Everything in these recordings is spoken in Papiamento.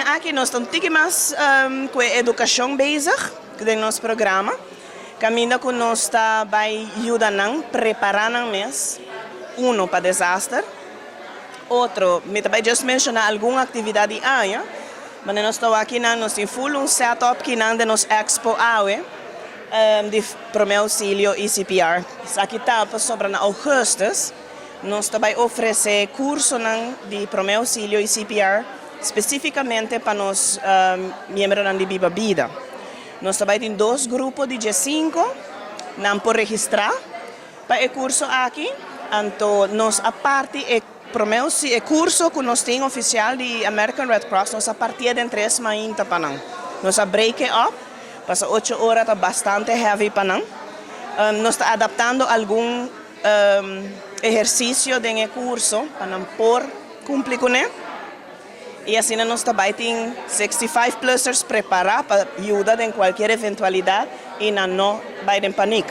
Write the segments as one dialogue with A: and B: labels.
A: Aña aki nos ta un tiki mas ku edukashon bezig den nos programa. Kaminda ku nos ta bai yuda nan prepará nan mes, uno, pa desaster. Otro, mi ta bai just menshoná algun aktividat di aña. Ma nos ta aki nan, nos tin full un setup ku nan den nos expo awe di promé ousilio i CPR. Aki ta sobre na ougùstùs, nos ta bai ofresé kurso nan di promé ousilio i CPR spesífikamente pa nos miembronan di Biba Bida. Nos ta bai tin dos grupo di 5, nan por registrá pa e kurso aki. Anto nos a parti e promé e kurso ku nos tin ofisial di American Red Cross, nos a partié den tres mainta pa nan. Nos a break it up, pasa 8 ora ta bastante heavy pa nan. Nos ta adaptando algun ehersisio den kurso pa nan por kumpli kuné. I asina nos tambe tin 65 plusers prepará pa yuda den kualke eventualidat i nan no bai den paniek.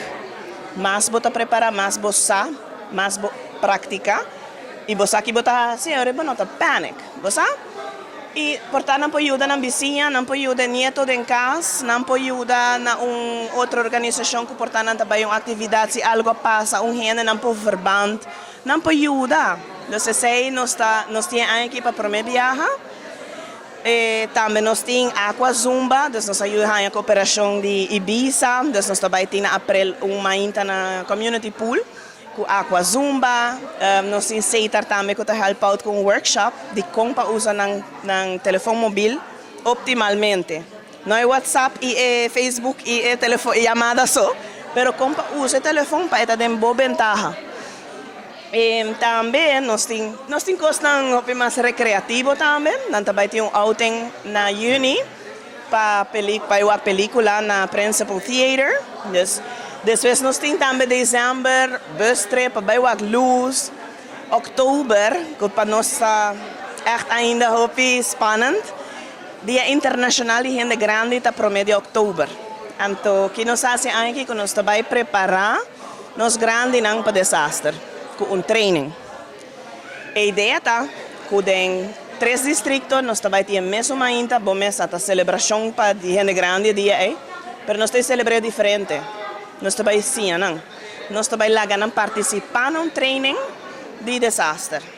A: Mas bo ta prepará, mas bo sa, mas bo praktiká i bo sa ku bo ta asina, bo no ta panic, bo sa? I por tantu nan por yuda na bisiña, nan por yuda nieto den kas, nan por yuda na un otro organisashon ku por tantu tambe un aktividat si algu pasa, un hende nan por verband, nan por yuda. Anto, esei nos tin aki pa promé biaha. Tambe nos tin Aqua Zumba, dus nos a yuda na koperashon di Ibiza, dus nos tambe tin na aprel un mainta na Community Pool ku Aqua Zumba, nos tin Setar tambe ku ta help out ku un workshop di kon pa usa nan telefòn mobil optimalmente. No e WhatsApp i e Facebook i e telefòn i yamada so, pero kon pa usa e telefòn pa e ta den bo bentaha. I tambe nos tin kos mas rekreativo tambe. Nan tambe tin un outing na yüni pa e pelíkula na Principal Theater. Dus despues nos tin tambe desèmber bus trip pa bai luz. Òktober, ku pa nos echt ainda hopi spannend. Dia Internashonal di Hende Grandi ta promé di òktober. Anto, kiko nos ta hasi aki ku nos ta bai prepará nos grandinan pa desaster ku un training. E idea ta ku den tres distrikto nos ta bai tin mesun mainta, bon, mes ta selebrashon pa hende grandi dia ei, pero nos ta selebrá diferente. Nos ta bai siña nan. Nos ta bai laga nan partisipá na un training di desaster.